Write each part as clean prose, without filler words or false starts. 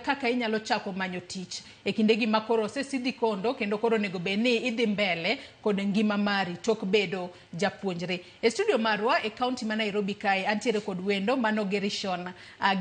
kaka inyalo chako manyo tich e kindegi ma koro osesidhi kondo kendo koro onego bed ni idhi mbele kod ngima mari tok bedo japuonjre. E studio marwa e kaunti ma Nairobi kae antiere kod wendo mano Gerishon,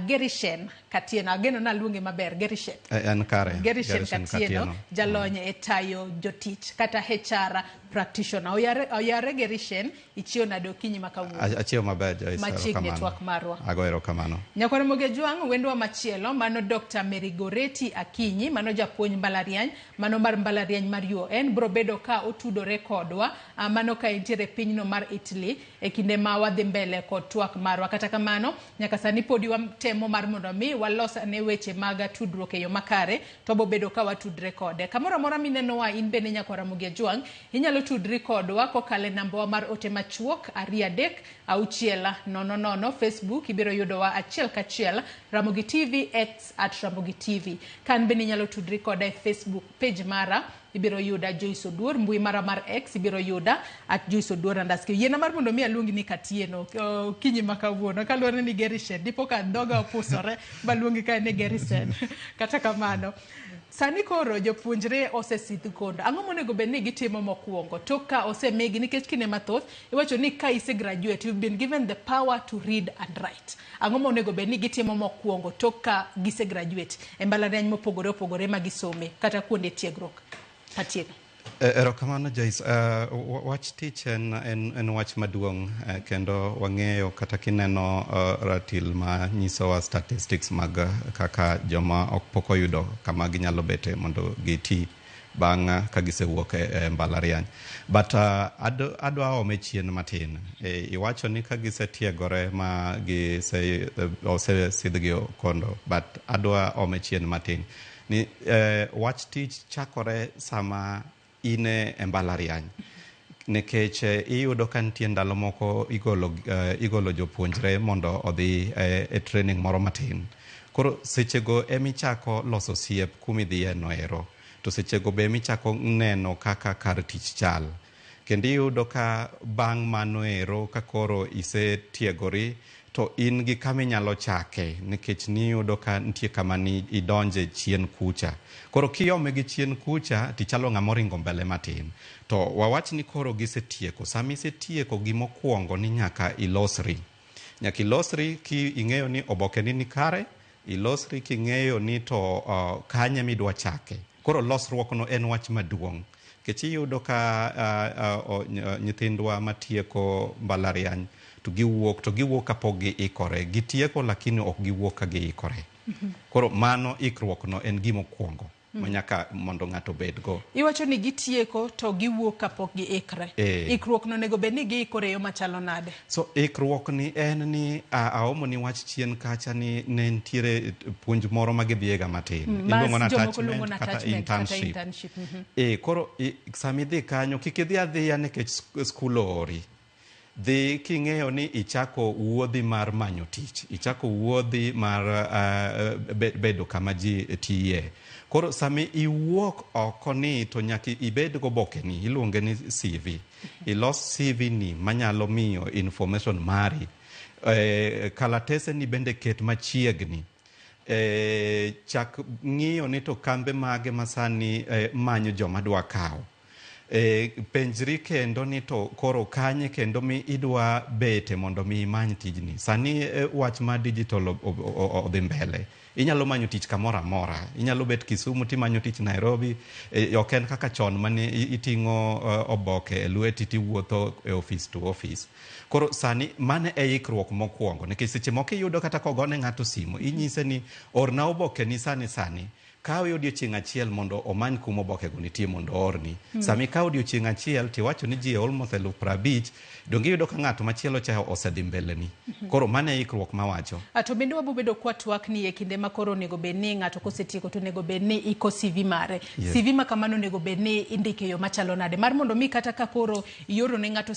Gerishen Katieno. Ageno naluonge maber, Gerishen. En kare. Gerishen Katieno, jalony e tayo jotich kata HR practitioner. Oyare, oyare Gerishen, ichiew nade okinyi ma kawuono? Achiew maber, Joyce. Machiegni e Erokamano. twak marwa. Ago erokamano. Nyakwar Ramogi Ajwang', wendwa machielo mano Dr. Mary Goretti Akinyi, mano japuonj mbalariany, mano mar mbalariany mar UoN, bro bedo ka otudore kodwa, mano ka entiere e pinyno mar Italy e kinde ma wadhi mbele kod twak marwa. Kata kamano, nyaka sani podi watemo mar mondo mi walos ane weche mag tudruok e yo makare, to wabobedo ka watudre kode. Kamoro amora minenowa in bende Nyakwar Ramogi Ajwang', inyalo tudri kodwa kokalo e nambawa mar ote machuok 2 3 6 0 0. Facebook ibiro yudowa achiel kachiel Ramogi TV, X @RamogiTV. Kan bende inyalo tudri koda e Facebook page mara, ibiro yuda Joyce Oduor. Mbui mara mar X ibiro yuda @JoyceOduor_. Yiena mar mondo mi aluongi ni Katieno okinyi ma kawuono kaluwore ni Gerishen, dipo ka dhoga opusore baluongi ka ni Gerisen. Kata kamano, sani koro jopuonjre osesidh kondo. Ang'o monego bed ni gitimo mokwongo tok ka osemigi? Nikech kinde mathoth iwacho ni ka ise graduate, you've been given the power to read and write. Ang'o monego bed ni gitimo mokwongo tok ka gise graduate e mbalariany mopogore opogore ma gisome kata kuonde tiegruok? Katieno. Erokamano Joyce. Wach tich en wach maduong' kendo wang'eyo kata kineno ratil ma nyisowa statistics mag kaka joma ok pok oyudo kama ginyalo bete mondo giti bang' ka gisewuok e mbalariany. But adwa ome chien matin. Iwacho ni ka gisetiegore ma gise osesidhgi kondo, but adwa ome chien matin. Ni wach tich chakore sama in e mbalariany. Nikech iyudo ka nitie ndalo moko igolo jopuonjre mondo odhi e training moro matin. Koro sechego emichako loso osiep kumidhiye no ero. To sechego be emichako neno kaka kar tich chal. Kendo iyudo ka bang' mano ero ka koro isetiegori to in gi kama inyalo chake nikech niyudo ka nitie kama ni idonje chien kucha. Koro kiome gi chien kucha tichalo ng'ama oringo mbele matin. To wawach ni koro gisetieko. Sama isetieko gimokwongo ni nyaka ilosri. Nyaka ilosri ki ing'eyo ni oboke ni nikare, ilosri king'eyo ni to kanye midwa chake. Koro losruok no en wach maduong'. Nikech iyudo ka nyithindwa matieko mbalariany to giwuok kapok giikore. Gitieko lakini ok giwuok ka giikore. Koro mano ikruok no en gima okwongo ma nyaka mondo ng'ato obedgo. Iwacho ni gitieko to giwuok kapok giikre. Ikruok no onego bed ni giikore e yo machalo nade? So ikruok ni en ni aomo ni wach chien kacha ni ne nitiere puonj moro ma gidhiega matin. Iluongo ni Jomoko luongo attachment ni kata attachment kata internship. internship. Koro sama idhi kanyo kik idhi adhiya nikech skul oori. Dhi king'eyo ni ichako wuodhi mar manyo tich, ichako wuodhi mar bedo kama ji tiye. Koro sama iwuok oko ni to nyaka ibed gobokeni, iluonge ni CV. Ilos CV ni manyalo miyo information mari. Kalatese ni bende ket machiegni. Chak ng'iyo ni to kambe mage masani manyo joma dwa kawo. Penjri kendo ni to koro kanye kendo mi idwa bete mondo mi imany tijni. Sani wach mar digital odhi mbele. Inyalo manyo tich kamoro amora. Inyalo bet Kisumu timanyo tich Nairobi. Ok en kaka chon mane iting'o oboke e lweti tiwuotho e office to office. Koro sani mano e ikruok mokwongo. Nikech seche moko iyudo kata kogone ng'ato simu, inyise ni orna oboke ni sani sani. Kawe odiochieng' achiel mondo omany kuma obokego nitie mondo oorni. Sama ikawo odiochieng' achiel tiwacho ni ji almost 50,000, donge iyudo ka ng'at machielo cha osedhi mbele ni. Koro mano e ikruok mawacho. To bende wabobedo kwatwak ni e kinde ma koro onego bed ni ng'ato kosetieko to onego bed ni iko CV mare. Yes. CV ma kamano onego bed ni indiko e yo machalo nade? Mar mondo mi kata ka koro ioro ne ng'ato